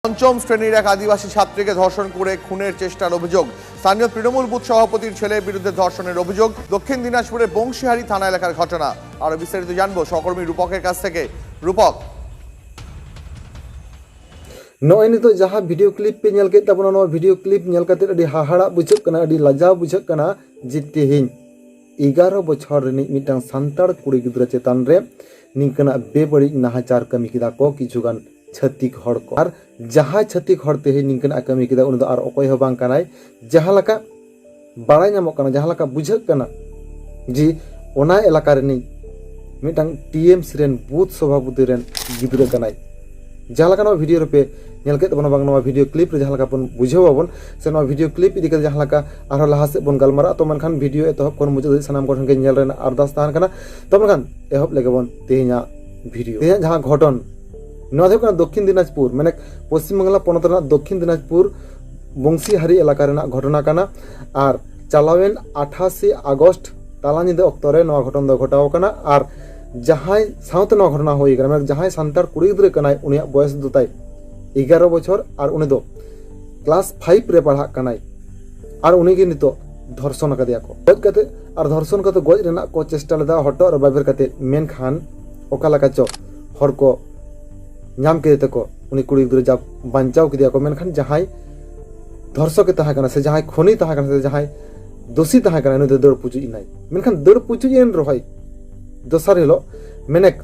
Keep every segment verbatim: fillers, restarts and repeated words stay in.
পঞ্চম শ্রেণীর এক আদিবাসী ছাত্রীকে ধর্ষণ করে খুনের চেষ্টার অভিযোগ। স্থানীয় তৃণমূল বুথ সভাপতির ছেলের বিরুদ্ধে ধর্ষণের অভিযোগ। দক্ষিণ দিনাজপুরের বংশীহারি থানা এলাকার ঘটনা। আরো বিস্তারিত জানবো সহকর্মী রূপকের কাছ থেকে। রূপক। ᱱᱚᱜᱼᱚᱭ ᱱᱤᱛᱚᱜ ᱡᱟᱦᱟᱸ ᱵᱷᱤᱰᱤᱭᱳ ᱠᱞᱤᱯ ᱯᱮ ᱧᱮᱞ ᱠᱮᱫ ᱛᱟᱵᱚᱱᱟ, ᱱᱚᱣᱟ ᱵᱷᱤᱰᱤᱭᱳ ᱠᱞᱤᱯ ᱧᱮᱞ ᱠᱟᱛᱮ ᱟᱹᱰᱤ ᱦᱟᱦᱟᱲᱟᱜ ᱵᱩᱡᱷᱟᱹᱜ ᱠᱟᱱᱟ, ᱟᱹᱰᱤ ᱞᱟᱡᱟᱣ ᱵᱩᱡᱷᱟᱹᱜ ᱠᱟᱱᱟ ᱡᱮ ᱛᱮᱦᱮᱧ ᱮᱜᱟᱨᱚ ᱵᱚᱪᱷᱚᱨ ᱨᱤᱱᱤᱡ ᱢᱤᱫᱴᱟᱝ ᱥᱟᱱᱛᱟᱲ ᱠᱩᱲᱤ ᱜᱤᱫᱽᱨᱟᱹ ᱪᱮᱛᱟᱱ ᱨᱮ ᱱᱤᱝᱠᱟᱹᱱᱟᱜ ᱵᱮᱵᱟᱹᱲᱤᱡ ᱱᱟᱦᱟᱪᱟᱨ ᱠᱟᱹᱢᱤ ᱠᱮᱫᱟ ᱠᱚ ᱠᱤᱪᱷᱩᱜᱟᱱ ᱪᱷᱟᱹᱛᱤᱠ ᱦᱚᱲ ᱠᱚ᱾ ᱟᱨ ᱡᱟᱦᱟᱸᱭ ᱪᱷᱟᱹᱛᱤᱠ ᱦᱚᱲ ᱛᱮᱦᱮᱧ ᱱᱤᱝᱠᱟᱹᱱᱟᱜ ᱠᱟᱹᱢᱤ ᱠᱮᱫᱟ, ᱩᱱᱤ ᱫᱚ ᱟᱨ ᱚᱠᱚᱭ ᱦᱚᱸ ᱵᱟᱝ ᱠᱟᱱᱟᱭ᱾ ᱡᱟᱦᱟᱸ ᱞᱮᱠᱟ ᱵᱟᱲᱟᱭ ᱧᱟᱢᱚᱜ ᱠᱟᱱᱟ, ᱡᱟᱦᱟᱸ ᱞᱮᱠᱟ ᱵᱩᱡᱷᱟᱹᱜ ᱠᱟᱱᱟ ᱡᱮ ᱚᱱᱟ ᱮᱞᱟᱠᱟ ᱨᱤᱱᱤᱡ ᱢᱤᱫᱴᱟᱝ ᱴᱤ ᱮᱢ ᱥᱤ ᱨᱮᱱ ᱵᱩᱛᱷ ᱥᱚᱵᱷᱟᱯᱚᱛᱤ ᱨᱮᱱ ᱜᱤᱫᱽᱨᱟᱹ ᱠᱟᱱᱟᱭ᱾ ᱡᱟᱦᱟᱸ ᱞᱮᱠᱟ ᱱᱚᱣᱟ ᱵᱷᱤᱰᱤᱭᱳ ᱨᱮᱯᱮ ᱧᱮᱞ ᱠᱮᱫ ᱛᱟᱵᱚᱱᱟ, ᱵᱟᱝ ᱱᱚᱣᱟ ᱵᱷᱤᱰᱤᱭᱳ ᱠᱞᱤᱯ ᱨᱮ ᱡᱟᱦᱟᱸ ᱞᱮᱠᱟ ᱵᱚᱱ ᱵᱩᱡᱷᱟᱹᱣ ᱟᱵᱚᱱ, ᱥᱮ ᱱᱚᱣᱟ ᱵᱷᱤᱰᱤᱭᱳ ᱠᱞᱤᱯ ᱤᱫᱤ ᱠᱟᱛᱮ ᱡᱟᱦᱟᱸ ᱞᱮᱠᱟ ᱟᱨᱦᱚᱸ ᱞᱟᱦᱟ ᱥᱮᱫ ᱵᱚᱱ ᱜᱟᱞᱢᱟᱨᱟᱜᱼᱟ, ᱛᱚ ᱢᱮᱱᱠᱷᱟᱱ ᱵᱷᱤᱰᱤᱭᱳ ᱮᱛᱚᱦᱚᱵ ᱠᱷᱚᱱ ᱢᱩᱪᱟᱹᱫ ᱫᱷᱟᱹᱵᱤᱡ ᱥᱟᱱᱟᱢ ᱠᱚ ᱴᱷᱮᱱ ᱜᱮ ᱧᱮᱞ ᱨᱮᱱᱟᱜ ᱟᱨᱫᱟᱥ ᱛᱟᱦᱮᱱ ᱠᱟᱱᱟ᱾ ᱛᱚ ᱢᱮᱱᱠᱷᱟᱱ ᱮᱦᱚᱵ ᱞᱮᱜᱮ ᱵᱚᱱ ᱛᱮᱦᱮᱧᱟᱜ ᱵᱷᱤᱰᱤᱭᱳ᱾ ᱛᱮᱦᱮᱧᱟᱜ ᱡᱟᱦᱟᱸ ᱜᱷᱚᱴᱚᱱ, ᱱᱚᱣᱟ ᱫᱚ ᱦᱩᱭᱩᱜ ᱠᱟᱱᱟ ᱫᱚᱠᱠᱷᱤᱱ ᱫᱤᱱᱟᱡᱽᱯᱩᱨ, ᱢᱟᱱᱮ ᱯᱚᱥᱪᱤᱢ ᱵᱟᱝᱞᱟ ᱯᱚᱱᱚᱛ ᱨᱮᱱᱟᱜ ᱫᱚᱠᱠᱷᱤᱱ ᱫᱤᱱᱟᱡᱽᱯᱩᱨ ᱵᱚᱝᱥᱤᱦᱟᱨᱤ ᱮᱞᱟᱠᱟ ᱨᱮᱱᱟᱜ ᱜᱷᱚᱴᱚᱱᱟ ᱠᱟᱱᱟ᱾ ᱟᱨ ᱪᱟᱞᱟᱣᱮᱱ ᱟᱴᱷᱟᱥᱮ ᱟᱜᱚᱥᱴ ᱛᱟᱞᱟ ᱧᱤᱫᱟᱹ ᱚᱠᱛᱚ ᱨᱮ ᱱᱚᱣᱟ ᱜᱷᱚᱴᱚᱱ ᱫᱚ ᱜᱷᱚᱴᱟᱣ ᱟᱠᱟᱱᱟ᱾ ᱟᱨ ᱡᱟᱦᱟᱸᱭ ᱥᱟᱶᱛᱮ ᱱᱚᱣᱟ ᱜᱷᱚᱴᱚᱱᱟ ᱦᱩᱭ ᱟᱠᱟᱱᱟ, ᱢᱟᱱᱮ ᱡᱟᱦᱟᱸᱭ ᱥᱟᱱᱛᱟᱲ ᱠᱩᱲᱤ ᱜᱤᱫᱽᱨᱟᱹ ᱠᱟᱱᱟᱭ, ᱩᱱᱤᱭᱟᱜ ᱵᱚᱭᱮᱥ ᱫᱚ ᱛᱟᱭ ᱮᱜᱟᱨᱚ ᱵᱚᱪᱷᱚᱨ ᱟᱨ ᱩᱱᱤ ᱫᱚ ᱠᱞᱟᱥ ᱯᱷᱟᱭᱤᱵᱷ ᱨᱮ ᱯᱟᱲᱦᱟᱜ ᱠᱟᱱᱟᱭ᱾ ᱟᱨ ᱩᱱᱤ ᱜᱮ ᱱᱤᱛᱚᱜ ᱫᱷᱚᱨᱥᱚᱱ ᱟᱠᱟᱫᱮᱭᱟ ᱠᱚ᱾ ᱜᱚᱡ ᱠᱟᱛᱮ ᱟᱨ ᱫᱷᱚᱨᱥᱚᱱ ᱠᱟᱛᱮ ᱜᱚᱡ ᱨᱮᱱᱟᱜ ᱠᱚ ᱪᱮᱥᱴᱟ ᱞᱮᱫᱟ ᱦᱚᱴᱚᱜ ᱨᱮ ᱵᱟᱵᱮᱨ ᱠᱟᱛᱮ, ᱢᱮᱱᱠᱷᱟᱱ ᱚᱠᱟ ᱞᱮᱠᱟ ᱪᱚ ᱦᱚᱲ ᱠᱚ ᱧᱟᱢ ᱠᱮᱫᱮ ᱛᱮᱠᱚ ᱩᱱᱤ ᱠᱩᱲᱤ ᱜᱤᱫᱽᱨᱟᱹ ᱡᱟ ᱵᱟᱧᱪᱟᱣ ᱠᱮᱫᱮᱭᱟ ᱠᱚ, ᱢᱮᱱᱠᱷᱟᱱ ᱡᱟᱦᱟᱸᱭ ᱫᱷᱚᱨᱥᱚᱠᱮ ᱛᱟᱦᱮᱸ ᱠᱟᱱᱟ ᱥᱮ ᱡᱟᱦᱟᱸᱭ ᱠᱷᱚᱱᱤ ᱛᱟᱦᱮᱸ ᱠᱟᱱᱟ ᱥᱮ ᱡᱟᱦᱟᱸᱭ ᱫᱳᱥᱤ ᱛᱟᱦᱮᱸ ᱠᱟᱱᱟ, ᱩᱱᱤ ᱫᱚ ᱫᱟᱹᱲ ᱯᱩᱪᱩᱡ ᱮᱱᱟᱭ᱾ ᱢᱮᱱᱠᱷᱟᱱ ᱫᱟᱹᱲ ᱯᱩᱪᱩᱡ ᱮᱱ ᱨᱮᱦᱚᱸᱭ ᱫᱚᱥᱟᱨ ᱦᱤᱞᱳᱜ ᱢᱮᱱᱮᱠ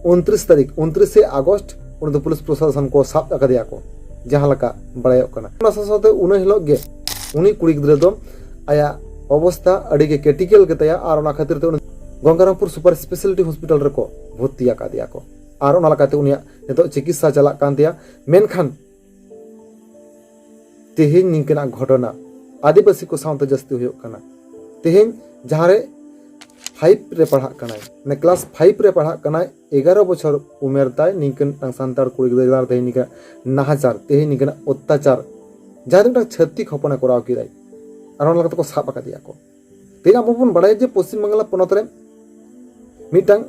ᱩᱱᱛᱨᱤᱥ ᱛᱟᱹᱨᱤᱠᱷ, ᱩᱱᱛᱨᱤᱥᱮ ᱟᱜᱚᱥᱴ, ᱩᱱᱤ ᱫᱚ ᱯᱩᱞᱤᱥ ᱯᱨᱚᱥᱟᱥᱚᱱ ᱠᱚ ᱥᱟᱵ ᱟᱠᱟᱫᱮᱭᱟ ᱠᱚ, ᱡᱟᱦᱟᱸ ᱞᱮᱠᱟ ᱵᱟᱲᱟᱭᱚᱜ ᱠᱟᱱᱟ᱾ ᱚᱱᱟ ᱥᱟᱶ ᱥᱟᱶᱛᱮ ᱩᱱᱟᱹ ᱦᱤᱞᱳᱜ ᱜᱮ ᱩᱱᱤ ᱠᱩᱲᱤ ᱜᱤᱫᱽᱨᱟᱹ ᱫᱚ ᱟᱭᱟᱜ ᱚᱵᱚᱥᱛᱟ ᱟᱹᱰᱤ ᱜᱮ ᱠᱨᱤᱴᱤᱠᱟᱞ ᱜᱮᱛᱟᱭᱟ᱾ ᱟᱨ ᱚᱱᱟ ᱠᱷᱟᱹᱛᱤᱨ ᱛᱮ ᱩᱱᱤ ᱜᱚᱝᱜᱟᱨᱟᱢᱯᱩᱨ ᱥᱩᱯᱟᱨ ᱥᱯᱮᱥᱟᱞᱤᱴᱤ ᱦᱚᱥᱯᱤᱴᱟᱞ ᱨᱮᱠᱚ ᱵᱷᱚᱨᱛᱤ ᱟᱠᱟᱫᱮᱭᱟ ᱠᱚ᱾ ᱟᱨ ᱚᱱᱟ ᱞᱮᱠᱟᱛᱮ ᱩᱱᱤᱭᱟᱜ ᱱᱤᱛᱚᱜ ᱪᱤᱠᱤᱛᱥᱟ ᱪᱟᱞᱟᱜ ᱠᱟᱱ ᱛᱟᱭᱟ᱾ ᱢᱮᱱᱠᱷᱟᱱ ᱛᱮᱦᱮᱧ ᱱᱤᱝᱠᱟᱹᱱᱟᱜ ᱜᱷᱚᱴᱚᱱᱟ ᱟᱹᱫᱤᱵᱟᱹᱥᱤ ᱠᱚ ᱥᱟᱶᱛᱮ ᱡᱟᱹᱥᱛᱤ ᱦᱩᱭᱩᱜ ᱠᱟᱱᱟ᱾ ᱛᱮᱦᱮᱧ ᱡᱟᱦᱟᱸᱨᱮ ᱯᱷᱟᱭᱤᱵᱷ ᱨᱮ ᱯᱟᱲᱦᱟᱜ ᱠᱟᱱᱟᱭ, ᱢᱟᱱᱮ ᱠᱞᱟᱥ ᱯᱷᱟᱭᱤᱵᱷ ᱨᱮ ᱯᱟᱲᱦᱟᱜ ᱠᱟᱱᱟᱭ, ᱮᱜᱟᱨᱚ ᱵᱚᱪᱷᱚᱨ ᱩᱢᱮᱨ ᱛᱟᱭ, ᱱᱤᱝᱠᱟᱹᱱ ᱢᱤᱫᱴᱟᱝ ᱥᱟᱱᱛᱟᱲ ᱠᱩᱲᱤ ᱜᱤᱫᱽᱨᱟᱹ ᱪᱮᱛᱟᱱ ᱨᱮ ᱛᱮᱦᱮᱧ ᱱᱤᱝᱠᱟᱹᱱᱟᱜ ᱱᱟᱦᱟᱪᱟᱨ, ᱛᱮᱦᱮᱧ ᱱᱤᱝᱠᱟᱹᱱᱟᱜ ᱚᱛᱛᱟᱪᱟᱨ, ᱡᱟᱦᱟᱸ ᱫᱚ ᱢᱤᱫᱴᱟᱝ ᱪᱷᱟᱹᱛᱤᱠ ᱦᱚᱯᱚᱱᱮ ᱠᱚᱨᱟᱣ ᱠᱮᱫᱟᱭ, ᱟᱨ ᱚᱱᱟ ᱞᱮᱠᱟᱛᱮ ᱠᱚ ᱥᱟᱵ ᱟᱠᱟᱫᱮᱭᱟ ᱠᱚ᱾ ᱛᱮᱦᱮᱧ ᱟᱵᱚ ᱵᱚᱱ ᱵᱟᱲᱟᱭᱟ ᱡᱮ ᱯᱚᱥᱪᱤᱢ ᱵᱟᱝᱞᱟ ᱯᱚᱱᱚᱛ ᱨᱮ ᱢᱤᱫᱴᱟᱝ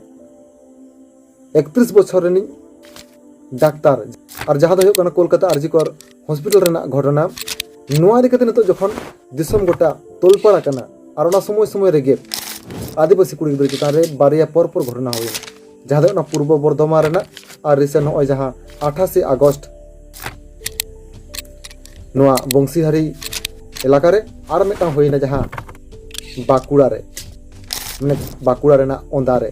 ᱮᱠᱛᱨᱤᱥ ᱵᱚᱪᱷᱚᱨ ᱨᱤᱱᱤᱡ ᱰᱟᱠᱛᱟᱨ, ᱟᱨ ᱡᱟᱦᱟᱸ ᱫᱚ ᱦᱩᱭᱩᱜ ᱠᱟᱱᱟ ᱠᱳᱞᱠᱟᱛᱟ ᱟᱨ ᱡᱤ ᱠᱚᱨ ᱦᱚᱥᱯᱤᱴᱟᱞ ᱨᱮᱱᱟᱜ ᱜᱷᱚᱴᱚᱱᱟ᱾ ᱱᱚᱣᱟ ᱤᱫᱤ ᱠᱟᱛᱮ ᱱᱤᱛᱚᱜ ᱡᱚᱠᱷᱚᱱ ᱫᱤᱥᱚᱢ ᱜᱚᱴᱟ ᱛᱚᱞᱯᱟᱲ ᱟᱠᱟᱱᱟ, ᱟᱨ ᱚᱱᱟ ᱥᱚᱢᱚᱭ ᱥᱚᱢᱚᱭ ᱨᱮᱜᱮ ᱟᱹᱫᱤᱵᱟᱹᱥᱤ ᱠᱩᱲᱤ ᱜᱤᱫᱽᱨᱟᱹ ᱪᱮᱛᱟᱱ ᱨᱮ ᱵᱟᱨᱭᱟ ᱯᱚᱨ ᱯᱚᱨ ᱜᱷᱚᱴᱚᱱᱟ ᱦᱩᱭᱱᱟ, ᱡᱟᱦᱟᱸ ᱫᱚ ᱦᱩᱭᱩᱜ ᱠᱟᱱᱟ ᱯᱩᱨᱵᱚ ᱵᱚᱨᱫᱷᱚᱢᱟᱱ ᱨᱮᱱᱟᱜ, ᱟᱨ ᱨᱤᱥᱮᱱᱴ ᱱᱚᱜᱼᱚᱭ ᱡᱟᱦᱟᱸ ᱟᱴᱷᱟᱥᱮ ᱟᱜᱚᱥᱴ ᱱᱚᱣᱟ ᱵᱚᱝᱥᱤᱦᱟᱨᱤ ᱮᱞᱟᱠᱟ ᱨᱮ, ᱟᱨ ᱢᱤᱫᱴᱟᱝ ᱦᱩᱭᱱᱟ ᱡᱟᱦᱟᱸ ᱵᱟᱸᱠᱩᱲᱟ ᱨᱮ, ᱢᱟᱱᱮ ᱵᱟᱸᱠᱩᱲᱟ ᱨᱮᱱᱟᱜ ᱚᱸᱫᱟ ᱨᱮ᱾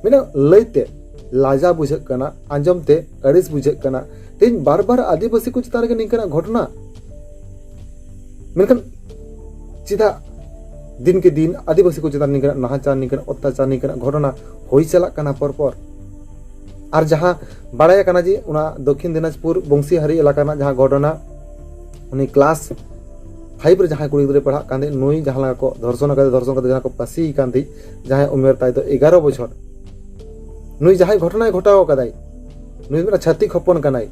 ᱢᱟᱱᱮ ᱞᱟᱹᱭᱛᱮ ᱞᱟᱡᱟ ᱵᱩᱡᱷᱟᱹᱜ ᱠᱟᱱᱟ, ᱟᱸᱡᱚᱢ ᱛᱮ ᱟᱹᱲᱤᱥ ᱵᱩᱡᱷᱟᱹᱜ ᱠᱟᱱᱟ᱾ ᱛᱮᱦᱮᱧ ᱵᱟᱨ ᱵᱟᱨ ᱟᱹᱫᱤᱵᱟᱹᱥᱤ ᱠᱚ ᱪᱮᱛᱟᱱ ᱨᱮᱜᱮ ᱱᱤᱝᱠᱟᱹᱱᱟᱜ ᱜᱷᱚᱴᱚᱱᱟ᱾ ᱢᱮᱱᱠᱷᱟᱱ ᱪᱮᱫᱟᱜ ᱫᱤᱱ ᱠᱮ ᱫᱤᱱ ᱟᱹᱫᱤᱵᱟᱹᱥᱤ ᱠᱚ ᱪᱮᱛᱟᱱ ᱱᱤᱝᱠᱟᱹᱱᱟᱜ ᱱᱟᱦᱟᱪᱟᱨ, ᱱᱤᱝᱠᱟᱹᱱᱟᱜ ᱚᱛᱛᱟᱪᱟᱨ, ᱱᱤᱝᱠᱟᱹᱱᱟᱜ ᱜᱷᱚᱴᱚᱱᱟ ᱦᱩᱭ ᱪᱟᱞᱟᱜ ᱠᱟᱱᱟ ᱯᱚᱨ ᱯᱚᱨ? ᱟᱨ ᱡᱟᱦᱟᱸ ᱵᱟᱲᱟᱭ ᱠᱟᱱᱟ ᱡᱮ ᱚᱱᱟ ᱫᱚᱠᱠᱷᱤᱱ ᱫᱤᱱᱟᱡᱽᱯᱩᱨ ᱵᱚᱝᱥᱤᱦᱟᱨᱤ ᱮᱞᱟᱠᱟ ᱨᱮᱱᱟᱜ ᱡᱟᱦᱟᱸ ᱜᱷᱚᱴᱚᱱᱟ, ᱩᱱᱤ ᱠᱞᱟᱥ ᱯᱷᱟᱭᱤᱵᱷ ᱨᱮ ᱡᱟᱦᱟᱸᱭ ᱠᱩᱲᱤ ᱜᱤᱫᱽᱨᱟᱹᱭ ᱯᱟᱲᱦᱟᱜ ᱠᱟᱱ ᱛᱟᱦᱮᱸᱫ, ᱱᱩᱭ ᱡᱟᱦᱟᱸ ᱞᱮᱠᱟ ᱠᱚ ᱫᱷᱚᱨᱥᱚᱱ ᱟᱠᱟᱫᱮ, ᱫᱷᱚᱨᱥᱚᱱ ᱠᱟᱛᱮ ᱡᱟᱦᱟᱸ ᱠᱚ ᱯᱟᱹᱥᱤ ᱠᱟᱱ ᱛᱟᱦᱮᱸᱫ, ᱡᱟᱦᱟᱸᱭ ᱩᱢᱮᱨ ᱛᱟᱭ ᱫᱚ ᱮᱜᱟᱨᱚ ᱵᱚᱪᱷᱚᱨ, ᱱᱩᱭ ᱡᱟᱦᱟᱸᱭ ᱜᱷᱚᱴᱚᱱᱟᱭ ᱜᱷᱚᱴᱟᱣ ᱟᱠᱟᱫᱟᱭ, ᱱᱩᱭ ᱢᱤᱫᱴᱟᱝ ᱪᱷᱟᱹᱛᱤᱠ ᱦᱚᱯᱚᱱ ᱠᱟᱱᱟᱭ,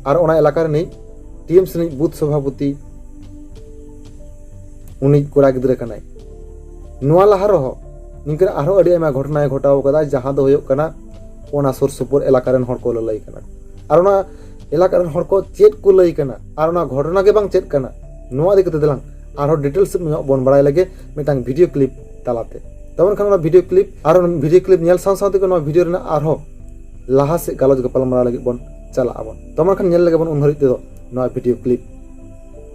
ᱟᱨ ᱚᱱᱟ ᱮᱞᱟᱠᱟ ᱨᱤᱱᱤᱡ ᱴᱤᱮᱢᱥᱤ ᱨᱤᱱᱤᱡ ᱵᱩᱛᱷ ᱥᱚᱵᱷᱟᱯᱚᱛᱤ ᱩᱱᱤ ᱠᱚᱲᱟ ᱜᱤᱫᱽᱨᱟᱹ ᱠᱟᱱᱟᱭ᱾ ᱱᱚᱣᱟ ᱞᱟᱦᱟ ᱨᱮᱦᱚᱸ ᱱᱤᱝᱠᱟᱹᱱᱟᱜ ᱟᱨᱦᱚᱸ ᱟᱹᱰᱤ ᱟᱭᱢᱟ ᱜᱷᱚᱴᱚᱱᱟᱭ ᱜᱷᱚᱴᱟᱣ ᱟᱠᱟᱫᱟ, ᱡᱟᱦᱟᱸ ᱫᱚ ᱦᱩᱭᱩᱜ ᱠᱟᱱᱟ ᱚᱱᱟ ᱥᱩᱨ ᱥᱩᱯᱩᱨ ᱮᱞᱟᱠᱟ ᱨᱮᱱ ᱦᱚᱲ ᱠᱚ ᱞᱟᱹᱞᱟᱹᱭ ᱠᱟᱱᱟ᱾ ᱟᱨ ᱚᱱᱟ ᱮᱞᱟᱠᱟ ᱨᱮᱱ ᱦᱚᱲ ᱠᱚ ᱪᱮᱫ ᱠᱚ ᱞᱟᱹᱭ ᱠᱟᱱᱟ, ᱟᱨ ᱚᱱᱟ ᱜᱷᱚᱴᱚᱱᱟ ᱜᱮ ᱵᱟᱝ ᱪᱮᱫ ᱠᱟᱱᱟ, ᱱᱚᱣᱟ ᱤᱫᱤ ᱠᱟᱛᱮ ᱫᱮᱞᱟᱝ ᱟᱨᱦᱚᱸ ᱰᱤᱴᱮᱞᱥ ᱧᱚᱜ ᱵᱚᱱ ᱵᱟᱲᱟᱭ ᱞᱮᱜᱮ ᱢᱤᱫᱴᱟᱝ ᱵᱷᱤᱰᱤᱭᱳ ᱠᱞᱤᱯ ᱛᱟᱞᱟᱛᱮ᱾ ᱛᱚᱵᱮ ᱠᱷᱟᱱ ᱚᱱᱟ ᱵᱷᱤᱰᱤᱭᱳ ᱠᱞᱤᱯ, ᱟᱨ ᱚᱱᱟ ᱵᱷᱤᱰᱤᱭᱳ ᱠᱞᱤᱯ ᱧᱮᱞ ᱥᱟᱶ ᱥᱟᱶ ᱛᱮᱜᱮ ᱱᱚᱣᱟ ᱵᱷᱤᱰᱤᱭᱳ ᱨᱮᱱᱟᱜ ᱟᱨᱦᱚᱸ ᱞᱟᱦᱟ ᱥᱮᱫ ᱜᱟᱞᱚᱪ ᱜᱟᱯᱟᱞᱢᱟᱨᱟᱣ ᱞᱟᱹᱜᱤᱫ ᱵᱚᱱ ᱪᱟᱞᱟᱜ ᱟᱵᱚᱱ᱾ ᱛᱚᱵᱮ ᱠᱷᱟᱱ ᱧᱮᱞ ᱞᱮᱜᱮ ᱵᱚᱱ ᱩᱱ ᱫᱷᱟᱹᱨᱤᱡ ᱛᱮᱫᱚ ᱱᱚᱣᱟ ᱵᱷᱤᱰᱤᱭᱳ ᱠᱞᱤᱯ᱾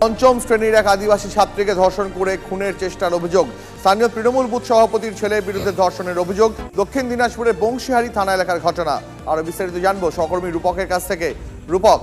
পঞ্চম শ্রেণীর এক আদিবাসী ছাত্রীকে ধর্ষণ করে খুনের চেষ্টার অভিযোগ স্থানীয় তৃণমূল বুথ সভাপতির ছেলের বিরুদ্ধে ধর্ষণের অভিযোগ। দক্ষিণ দিনাজপুরের বংশীহারি থানা এলাকার ঘটনা। আরো বিস্তারিত জানবো সহকর্মী রূপকের কাছ থেকে। রূপক।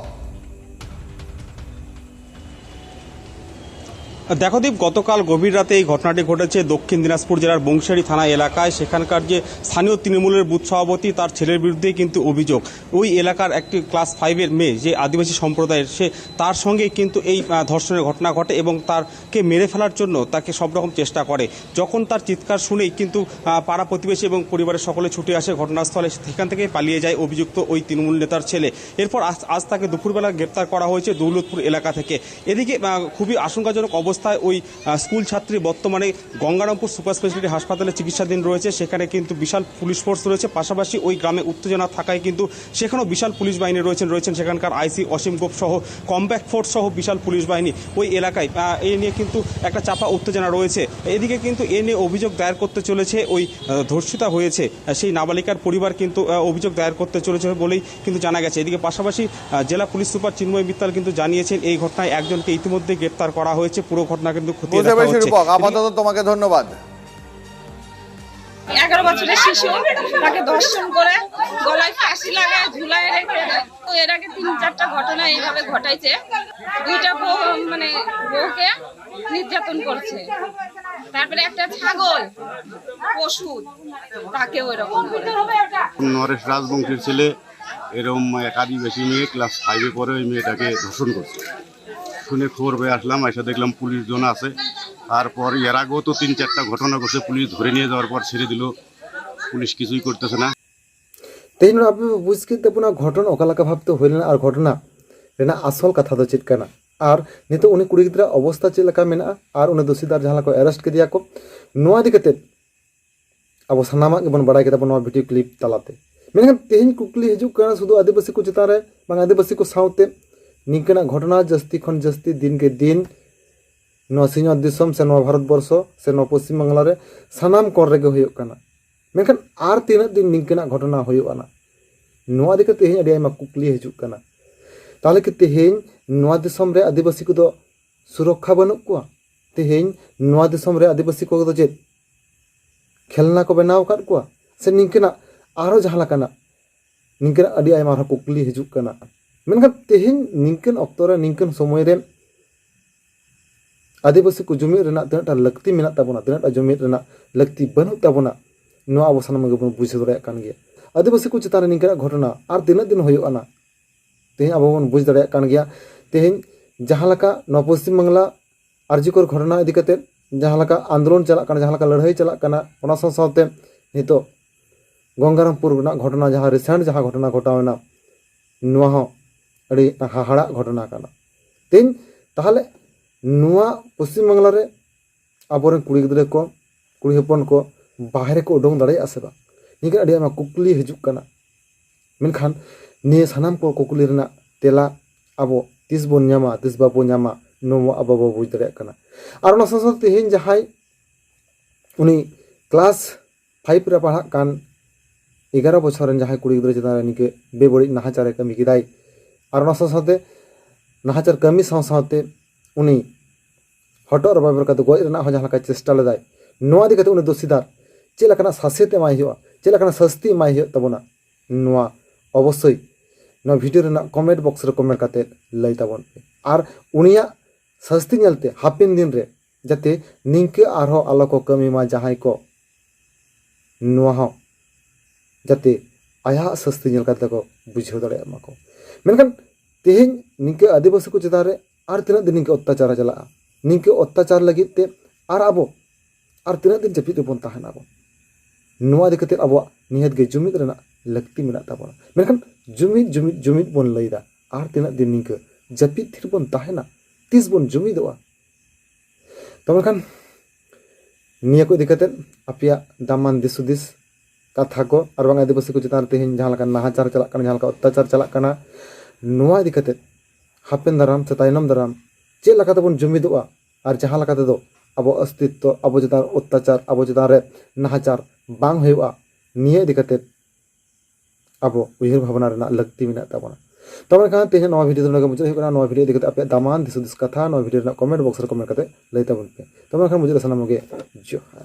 দেখো দীপ, গতকাল গভীর রাতে এই ঘটনাটি ঘটেছে দক্ষিণ দিনাজপুর জেলার বংশীহারি থানা এলাকায়। সেখানকার যে স্থানীয় তৃণমূলের বুথ সভাপতি, তার ছেলের বিরুদ্ধে কিন্তু অভিযোগ। ওই এলাকার একটি ক্লাস ফাইভের মেয়ে, যে আদিবাসী সম্প্রদায়ের, সে, তার সঙ্গে কিন্তু এই আহ, ধর্ষণের ঘটনা ঘটে এবং তারকে মেরে ফেলার জন্য তাকে সব রকম চেষ্টা করে। যখন তার চিৎকার শুনেই কিন্তু আহ, পাড়া প্রতিবেশী এবং পরিবারের সকলে ছুটে আসে ঘটনাস্থলে। সেখান থেকে পালিয়ে যায় অভিযুক্ত ওই তৃণমূল নেতার ছেলে। এরপর আজ আজ তাকে দুপুরবেলা গ্রেপ্তার করা হয়েছে দৌলতপুর এলাকা থেকে। এদিকে আহ, খুবই আশঙ্কাজনক অবস্থা। অবস্থায় ওই আহ, স্কুল ছাত্রী বর্তমানে গঙ্গারামপুর সুপার স্পেশালিটি হাসপাতালে চিকিৎসাধীন রয়েছে। সেখানে কিন্তু বিশাল পুলিশ ফোর্স রয়েছে, পাশাপাশি ওই গ্রামে উত্তেজনা থাকায় কিন্তু সেখানেও বিশাল পুলিশ বাহিনী রয়েছেন, রয়েছেন সেখানকার আইসি অসীম গোপ সহ কম্প্যাক্ট ফোর্স সহ বিশাল পুলিশ বাহিনী ওই এলাকায়। আহ, এ নিয়ে কিন্তু একটা চাপা উত্তেজনা রয়েছে। এদিকে কিন্তু এ নিয়ে অভিযোগ দায়ের করতে চলেছে ওই আহ, ধর্ষিতা হয়েছে আহ, সেই নাবালিকার পরিবার কিন্তু আহ, অভিযোগ দায়ের করতে চলেছে বলেই কিন্তু জানা গেছে। এদিকে পাশাপাশি আহ, জেলা পুলিশ সুপার চিন্ময় মিত্তাল কিন্তু জানিয়েছেন, এই ঘটনায় একজনকে ইতিমধ্যে গ্রেপ্তার করা হয়েছে। পুরো ঘটনা কিন্তু খতিয়ে বুঝতে দেখা পেরেছি হচ্ছে। রূপক, আপাতত তোমাকে ধন্যবাদ। এগারো বছরের শিশু, তাকে ধর্ষণ করে গলায় ফাঁসি লাগায় ঝুলায় রেখে দেয়। তো এর আগে তিন চারটা ঘটনা এইভাবে ঘটাইছে। দুইটা বউ, মানে, বউকে নির্যাতন করছে। তারপরে একটা ছাগল, পশু, তাকেও এরকম করে। নরেশ রাজবংশীর ছেলে এরম এক আদিবাসী মেয়ে ক্লাস ফাইভে পড়ে, ওই মেয়েটাকে ধর্ষণ করছে। শুনে খবর পেয়ে আসলাম, এসে দেখলাম পুলিশ জন আছে। তারপর এর আগেও তো তিন চারটা ঘটনা ঘটছে, পুলিশ ধরে নিয়ে যাওয়ার পর ছেড়ে দিল, পুলিশ কিছুই করতেছে না। ᱛᱮᱦᱮᱧ ᱱᱚᱰᱮ ᱟᱯᱮ ᱯᱮ ᱵᱩᱡᱽ ᱠᱮᱫ ᱛᱟᱵᱚᱱᱟ ᱜᱷᱚᱴᱚᱱ ᱚᱠᱟ ᱞᱮᱠᱟ ᱵᱷᱟᱵᱽᱛᱮ ᱦᱩᱭ ᱞᱮᱱᱟ ᱟᱨ ᱜᱷᱚᱴᱚᱱᱟ ᱨᱮᱱᱟᱜ ᱟᱥᱚᱞ ᱠᱟᱛᱷᱟ ᱫᱚ ᱪᱮᱫ ᱠᱟᱱᱟ, ᱟᱨ ᱱᱤᱛᱚᱜ ᱩᱱᱤ ᱠᱩᱲᱤ ᱜᱤᱫᱽᱨᱟᱹ ᱚᱵᱚᱥᱛᱟ ᱪᱮᱫ ᱞᱮᱠᱟ ᱢᱮᱱᱟᱜᱼᱟ, ᱟᱨ ᱩᱱᱤ ᱫᱳᱥᱤᱫᱟᱨ ᱡᱟᱦᱟᱸ ᱞᱮᱠᱟ ᱠᱚ ᱮᱨᱮᱥᱴ ᱠᱮᱫᱮᱭᱟ ᱠᱚ, ᱱᱚᱣᱟ ᱤᱫᱤ ᱠᱟᱛᱮᱫ ᱟᱵᱚ ᱥᱟᱱᱟᱢᱟᱜ ᱜᱮᱵᱚᱱ ᱵᱟᱲᱟᱭ ᱠᱮᱫᱟ ᱵᱚᱱ ᱱᱚᱣᱟ ᱵᱷᱤᱰᱤᱭᱳ ᱠᱞᱤᱯ ᱛᱟᱞᱟᱛᱮ᱾ ᱢᱮᱱᱠᱷᱟᱱ ᱛᱮᱦᱮᱧ ᱠᱩᱠᱞᱤ ᱦᱤᱡᱩᱜ ᱠᱟᱱᱟ ᱥᱩᱫᱷᱩ ᱟᱹᱫᱤᱵᱟᱹᱥᱤ ᱠᱚ ᱪᱮᱛᱟᱱ ᱨᱮ ᱵᱟᱝ, ᱟᱹᱫᱤᱵᱟᱹᱥᱤ ᱠᱚ ᱥᱟᱶᱛᱮ ᱱᱤᱝᱠᱟᱹᱱᱟᱜ ᱜᱷᱚᱴᱚᱱᱟ ᱡᱟᱹᱥᱛᱤ ᱠᱷᱚᱱ ᱡᱟᱹᱥᱛᱤ ᱫᱤᱱ ᱠᱮ ᱫᱤᱱ ᱱᱚᱣᱟ ᱥᱤᱧᱚᱛ ᱫᱤᱥᱚᱢ ᱥᱮ ᱱᱚᱣᱟ ᱵᱷᱟᱨᱚᱛ ᱵᱚᱨᱥᱚ ᱥᱮ ᱱᱚᱣᱟ ᱯᱚᱥᱪᱤᱢ ᱵᱟᱝᱞᱟ ᱨᱮ ᱥᱟᱱᱟᱢ ᱠᱚᱬ ᱨᱮᱜᱮ ᱦᱩᱭᱩᱜ ᱠᱟᱱᱟ᱾ ᱢᱮᱱᱠᱷᱟᱱ ᱟᱨ ᱛᱤᱱᱟᱹᱜ ᱫᱤᱱ ᱱᱤᱝᱠᱟᱹᱱᱟᱜ ᱜᱷᱚᱴᱚᱱᱟ ᱦᱩᱭᱩᱜᱼᱟ ᱱᱟᱜ? ᱱᱚᱣᱟ ᱤᱫᱤ ᱠᱟᱛᱮ ᱛᱮᱦᱮᱧ ᱟᱹᱰᱤ ᱟᱭᱢᱟ ᱠᱩᱠᱞᱤ ᱦᱤᱡᱩᱜ ᱠᱟᱱᱟ᱾ ᱛᱟᱦᱚᱞᱮ ᱠᱤ ᱛᱮᱦᱮᱧ ᱱᱚᱣᱟ ᱫᱤᱥᱚᱢ ᱨᱮ ᱟᱹᱫᱤᱵᱟᱹᱥᱤ ᱠᱚᱫᱚ ᱥᱩᱨᱚᱠᱠᱷᱟ ᱵᱟᱹᱱᱩᱜ ᱠᱚᱣᱟ? ᱛᱮᱦᱮᱧ ᱱᱚᱣᱟ ᱫᱤᱥᱚᱢ ᱨᱮ ᱟᱹᱫᱤᱵᱟᱹᱥᱤ ᱠᱚᱫᱚ ᱪᱮᱫ ᱠᱷᱮᱞᱱᱟ ᱠᱚ ᱵᱮᱱᱟᱣ ᱟᱠᱟᱫ ᱠᱚᱣᱟ? ᱥᱮ ᱱᱤᱝᱠᱟᱹᱱᱟᱜ ᱟᱨᱦᱚᱸ ᱡᱟᱦᱟᱸ ᱞᱮᱠᱟᱱᱟᱜ ᱱᱤᱝᱠᱟᱹᱱᱟᱜ ᱟᱹᱰᱤ ᱟᱭᱢᱟ ᱟᱨᱦᱚᱸ ᱠᱩᱠᱞᱤ ᱦᱤᱡᱩᱜ ᱠᱟᱱᱟ᱾ ᱢᱮᱱᱠᱷᱟᱱ ᱛᱮᱦᱮᱧ ᱱᱤᱝᱠᱟᱹᱱ ᱚᱠᱛᱚ ᱨᱮ, ᱱᱤᱝᱠᱟᱹᱱ ᱥᱚᱢᱚᱭ ᱨᱮ ᱟᱹᱫᱤᱵᱟᱹᱥᱤ ᱠᱚ ᱡᱩᱢᱤᱫ ᱨᱮᱱᱟᱜ ᱛᱤᱱᱟᱹᱜ ᱴᱟ ᱞᱟᱹᱠᱛᱤ ᱢᱮᱱᱟᱜ ᱛᱟᱵᱚᱱᱟ, ᱛᱤᱱᱟᱹᱜ ᱴᱟ ᱡᱩᱢᱤᱫ ᱨᱮᱱᱟᱜ ᱞᱟᱹᱠᱛᱤ ᱵᱟᱹᱱᱩᱜ ᱛᱟᱵᱚᱱᱟ, ᱱᱚᱣᱟ ᱟᱵᱚ ᱥᱟᱱᱟᱢ ᱜᱮᱵᱚᱱ ᱵᱩᱡᱷᱟᱹᱣ ᱫᱟᱲᱮᱭᱟᱜ ᱠᱟᱱ ᱜᱮᱭᱟ᱾ ᱟᱹᱫᱤᱵᱟᱹᱥᱤ ᱠᱚ ᱪᱮᱛᱟᱱ ᱨᱮ ᱱᱤᱝᱠᱟᱹᱱᱟᱜ ᱜᱷᱚᱴᱚᱱᱟ ᱟᱨ ᱛᱤᱱᱟᱹᱜ ᱫᱤᱱ ᱦᱩᱭᱩᱜᱼᱟ ᱱᱟᱜ? ᱛᱮᱦᱮᱧ ᱟᱵᱚ ᱵᱚᱱ ᱵᱩᱡᱽ ᱫᱟᱲᱮᱭᱟᱜ ᱠᱟᱱ ᱜᱮᱭᱟ᱾ ᱛᱮᱦᱮᱧ ᱡᱟᱦᱟᱸ ᱞᱮᱠᱟ ᱱᱚᱣᱟ ᱯᱚᱥᱪᱤᱢ ᱵᱟᱝᱞᱟ ᱟᱨᱡᱤᱠᱚᱨ ᱜᱷᱚᱴᱚᱱᱟ ᱤᱫᱤ ᱠᱟᱛᱮ ᱡᱟᱦᱟᱸ ᱞᱮᱠᱟ ᱟᱱᱫᱳᱞᱚᱱ ᱪᱟᱞᱟᱜ ᱠᱟᱱᱟ, ᱡᱟᱦᱟᱸ ᱞᱮᱠᱟ ᱞᱟᱹᱲᱦᱟᱹᱭ ᱪᱟᱞᱟᱜ ᱠᱟᱱᱟ, ᱚᱱᱟ ᱥᱟᱶ ᱥᱟᱶᱛᱮ ᱱᱤᱛᱚᱜ ᱜᱚᱝᱜᱟᱨᱟᱢᱯᱩᱨ ᱨᱮᱱᱟᱜ ᱜᱷᱚᱴᱚᱱᱟ, ᱡᱟᱦᱟᱸ ᱨᱤᱥᱮᱱᱴ ᱡᱟᱦᱟᱸ ᱜᱷᱚᱴᱚᱱᱟ ᱜᱷᱚᱴᱟᱣ ᱮᱱᱟ, ᱱᱚᱣᱟ ᱦᱚᱸ ᱟᱹᱰᱤ ᱦᱟᱦᱟᱲᱟᱜ ᱜᱷᱚᱴᱚᱱᱟ ᱠᱟᱱᱟ᱾ ᱛᱮᱦᱮᱧ ᱛᱟᱦᱚᱞᱮ ᱱᱚᱣᱟ ᱯᱚᱥᱪᱤᱢ ᱵᱟᱝᱞᱟ ᱨᱮ ᱟᱵᱚᱨᱮᱱ ᱠᱩᱲᱤ ᱜᱤᱫᱽᱨᱟᱹ ᱠᱚ, ᱠᱩᱲᱤ ᱦᱚᱯᱚᱱ ᱠᱚ ᱵᱟᱦᱨᱮ ᱠᱚ ᱩᱰᱩᱝ ᱫᱟᱲᱮᱭᱟᱜᱼᱟ ᱥᱮ ᱵᱟᱝ? ᱱᱤᱭᱟᱹ ᱟᱹᱰᱤ ᱟᱭᱢᱟ ᱠᱩᱠᱞᱤ ᱦᱤᱡᱩᱜ ᱠᱟᱱᱟ᱾ ᱢᱮᱱᱠᱷᱟᱱ ᱱᱤᱭᱟᱹ ᱥᱟᱱᱟᱢ ᱠᱚ ᱠᱩᱠᱞᱤ ᱨᱮᱱᱟᱜ ᱛᱮᱞᱟ ᱟᱵᱚ ᱛᱤᱥ ᱵᱚᱱ ᱧᱟᱢᱟ, ᱛᱤᱥ ᱵᱟᱵᱚ ᱧᱟᱢᱟ, ᱱᱚᱣᱟ ᱟᱵᱚ ᱵᱟᱵᱚ ᱵᱩᱡᱽ ᱫᱟᱲᱮᱭᱟᱜ ᱠᱟᱱᱟ᱾ ᱟᱨ ᱚᱱᱟ ᱥᱟᱶ ᱥᱟᱶᱛᱮ ᱛᱮᱦᱮᱧ ᱡᱟᱦᱟᱸᱭ ᱩᱱᱤ ᱠᱞᱟᱥ ᱯᱷᱟᱭᱤᱵᱷ ᱨᱮ ᱯᱟᱲᱦᱟᱜ ᱠᱟᱱ ᱮᱜᱟᱨᱚ ᱵᱚᱪᱷᱚᱨ ᱨᱮᱱ ᱡᱟᱦᱟᱸᱭ ᱠᱩᱲᱤ ᱜᱤᱫᱽᱨᱟᱹ ᱪᱮᱛᱟᱱ ᱨᱮ ᱱᱤᱝᱠᱟᱹ ᱵᱮᱵᱟᱹᱲᱤᱡ ᱱᱟᱦᱟᱪᱟᱨᱮ ᱠᱟᱹᱢᱤ ᱠᱮᱫᱟᱭ, ᱟᱨ ᱚᱱᱟ ᱥᱟᱶ ᱥᱟᱶᱛᱮ ᱱᱟᱦᱟᱪᱟᱨ ᱠᱟᱹᱢᱤ ᱥᱟᱶ ᱥᱟᱶᱛᱮ ᱩᱱᱤ ᱦᱚᱴᱚᱜ ᱨᱮ ᱵᱟᱵᱮᱨ ᱠᱟᱛᱮ ᱜᱚᱡ ᱨᱮᱱᱟᱜ ᱦᱚᱸ ᱡᱟᱦᱟᱸ ᱞᱮᱠᱟ ᱪᱮᱥᱴᱟ ᱞᱮᱫᱟᱭ, ᱱᱚᱣᱟ ᱤᱫᱤ ᱠᱟᱛᱮ ᱩᱱᱤ ᱫᱳᱥᱤᱫᱟᱨ ᱪᱮᱫ ᱞᱮᱠᱟᱱᱟᱜ ᱥᱟᱥᱮᱛ ᱮᱢᱟᱭ ᱦᱩᱭᱩᱜᱼᱟ, ᱪᱮᱫ ᱞᱮᱠᱟᱱᱟᱜ ᱥᱟᱹᱥᱛᱤ ᱮᱢᱟᱭ ᱦᱩᱭᱩᱜ ᱛᱟᱵᱚᱱᱟ, ᱱᱚᱣᱟ ᱚᱵᱚᱥᱥᱳᱭ ᱱᱚᱣᱟ ᱵᱷᱤᱰᱤᱭᱳ ᱨᱮᱱᱟᱜ ᱠᱚᱢᱮᱱᱴ ᱵᱚᱠᱥ ᱨᱮ ᱠᱚᱢᱮᱱᱴ ᱠᱟᱛᱮ ᱞᱟᱹᱭ ᱛᱟᱵᱚᱱ ᱯᱮ᱾ ᱟᱨ ᱩᱱᱤᱭᱟᱜ ᱥᱟᱹᱥᱛᱤ ᱧᱮᱞᱛᱮ ᱦᱟᱯᱮᱱ ᱫᱤᱱ ᱨᱮ ᱡᱟᱛᱮ ᱱᱤᱝᱠᱟᱹ ᱟᱨᱦᱚᱸ ᱟᱞᱚ ᱠᱚ ᱠᱟᱹᱢᱤ ᱢᱟ ᱡᱟᱦᱟᱸᱭ ᱠᱚ ᱱᱚᱣᱟ ᱦᱚᱸ ᱡᱟᱛᱮ ᱟᱭᱟᱜ ᱥᱟᱹᱥᱛᱤ ᱧᱮᱞ ᱠᱟᱛᱮ ᱠᱚ ᱵᱩᱡᱷᱟᱹᱣ ᱫᱟᱲᱮᱭᱟᱜ ᱢᱟᱠᱚ᱾ ᱢᱮᱱᱠᱷᱟᱱ ᱛᱮᱦᱮᱧ ᱱᱤᱝᱠᱟᱹ ᱟᱹᱫᱤᱵᱟᱹᱥᱤ ᱠᱚ ᱪᱮᱛᱟᱱ ᱨᱮ ᱟᱨ ᱛᱤᱱᱟᱹᱜ ᱫᱤᱱ ᱱᱤᱝᱠᱟᱹ ᱚᱛᱛᱟᱪᱟᱨ ᱪᱟᱞᱟᱜᱼᱟ? ᱱᱤᱝᱠᱟᱹ ᱚᱛᱛᱟᱪᱟᱨ ᱞᱟᱹᱜᱤᱫ ᱛᱮ ᱟᱨ ᱟᱵᱚ ᱟᱨ ᱛᱤᱱᱟᱹᱜ ᱫᱤᱱ ᱡᱟᱹᱯᱤᱫ ᱨᱮᱵᱚᱱ ᱛᱟᱦᱮᱱᱟ ᱟᱵᱚ? ᱱᱚᱣᱟ ᱤᱫᱤ ᱠᱟᱛᱮ ᱟᱵᱚᱣᱟᱜ ᱱᱤᱦᱟᱹᱛ ᱜᱮ ᱡᱩᱢᱤᱫ ᱨᱮᱱᱟᱜ ᱞᱟᱹᱠᱛᱤ ᱢᱮᱱᱟᱜ ᱛᱟᱵᱚᱱᱟ᱾ ᱢᱮᱱᱠᱷᱟᱱ ᱡᱩᱢᱤᱫ, ᱡᱩᱢᱤᱫ, ᱡᱩᱢᱤᱫ ᱵᱚᱱ ᱞᱟᱹᱭᱫᱟ, ᱟᱨ ᱛᱤᱱᱟᱹᱜ ᱫᱤᱱ ᱱᱤᱝᱠᱟᱹ ᱡᱟᱹᱯᱤᱫ ᱛᱷᱤᱨ ᱵᱚᱱ ᱛᱟᱦᱮᱱᱟ? ᱛᱤᱥ ᱵᱚᱱ ᱡᱩᱢᱤᱫᱚᱜᱼᱟ? ᱛᱚ ᱢᱮᱱᱠᱷᱟᱱ ᱱᱤᱭᱟᱹ ᱠᱚ ᱤᱫᱤ ᱠᱟᱛᱮ ᱟᱯᱮᱭᱟᱜ ᱫᱟᱢᱟᱱ ᱫᱤᱥ ᱦᱩᱫᱤᱥ, ᱠᱟᱛᱷᱟ ᱠᱚ, ᱟᱨ ᱵᱟᱝ ᱟᱹᱫᱤᱵᱟᱹᱥᱤ ᱠᱚ ᱪᱮᱛᱟᱱ ᱨᱮ ᱛᱮᱦᱮᱧ ᱡᱟᱦᱟᱸ ᱞᱮᱠᱟ ᱱᱟᱦᱟᱪᱟᱨ ᱪᱟᱞᱟᱜ ᱠᱟᱱᱟ, ᱡᱟᱦᱟᱸ ᱞᱮᱠᱟ ᱚᱛᱛᱟᱪᱟᱨ ᱪᱟᱞᱟᱜ ᱠᱟᱱᱟ, ᱱᱚᱣᱟ ᱤᱫᱤ ᱠᱟᱛᱮ ᱦᱟᱯᱮᱱ ᱫᱟᱨᱟᱢ ᱥᱮ ᱛᱟᱭᱱᱚᱢ ᱫᱟᱨᱟᱢ ᱪᱮᱫ ᱞᱮᱠᱟ ᱛᱮᱵᱚᱱ ᱡᱩᱢᱤᱫᱚᱜᱼᱟ, ᱟᱨ ᱡᱟᱦᱟᱸ ᱞᱮᱠᱟ ᱛᱮᱫᱚ ᱟᱵᱚ ᱚᱥᱛᱤᱛᱛᱚ, ᱟᱵᱚ ᱪᱮᱛᱟᱱ ᱚᱛᱛᱟᱪᱟᱨ, ᱟᱵᱚ ᱪᱮᱛᱟᱱ ᱨᱮ ᱱᱟᱦᱟᱪᱟᱨ ᱵᱟᱝ ᱦᱩᱭᱩᱜᱼᱟ, ᱱᱤᱭᱟᱹ ᱤᱫᱤ ᱠᱟᱛᱮ ᱟᱵᱚ ᱩᱭᱦᱟᱹᱨ ᱵᱷᱟᱵᱽᱱᱟ ᱨᱮᱱᱟᱜ ᱞᱟᱹᱠᱛᱤ ᱢᱮᱱᱟᱜ ᱛᱟᱵᱚᱱᱟ᱾ ᱛᱚᱵᱮ ᱠᱷᱟᱱ ᱛᱮᱦᱮᱧ ᱱᱚᱣᱟ ᱵᱷᱤᱰᱤᱭᱳ ᱫᱚ ᱱᱚᱰᱮ ᱜᱮ ᱢᱩᱪᱟᱹᱫ ᱦᱩᱭᱩᱜ ᱠᱟᱱᱟ᱾ ᱱᱚᱣᱟ ᱵᱷᱤᱰᱤᱭᱳ ᱤᱫᱤ ᱠᱟᱛᱮ ᱟᱯᱮᱭᱟᱜ ᱫᱟᱢᱟᱱ ᱫᱤᱥ ᱦᱩᱫᱤᱥ ᱠᱟᱛᱷᱟ ᱱᱚᱣᱟ ᱵᱷᱤᱰᱤᱭᱳ ᱨᱮᱱᱟᱜ ᱠᱚᱢᱮᱱᱴ ᱵᱚᱠᱥ ᱨᱮ ᱠᱚᱢᱮᱱᱴ ᱠᱟᱛᱮ ᱞᱟᱹᱭ ᱛᱟᱵᱚᱱ ᱯᱮ᱾ ᱛᱚᱵᱮ ᱠᱷᱟᱱ ᱢᱩᱪᱟᱹᱫ ᱨᱮ ᱥᱟᱱᱟᱢ ᱠᱚᱜᱮ ᱡᱚᱦᱟᱨ᱾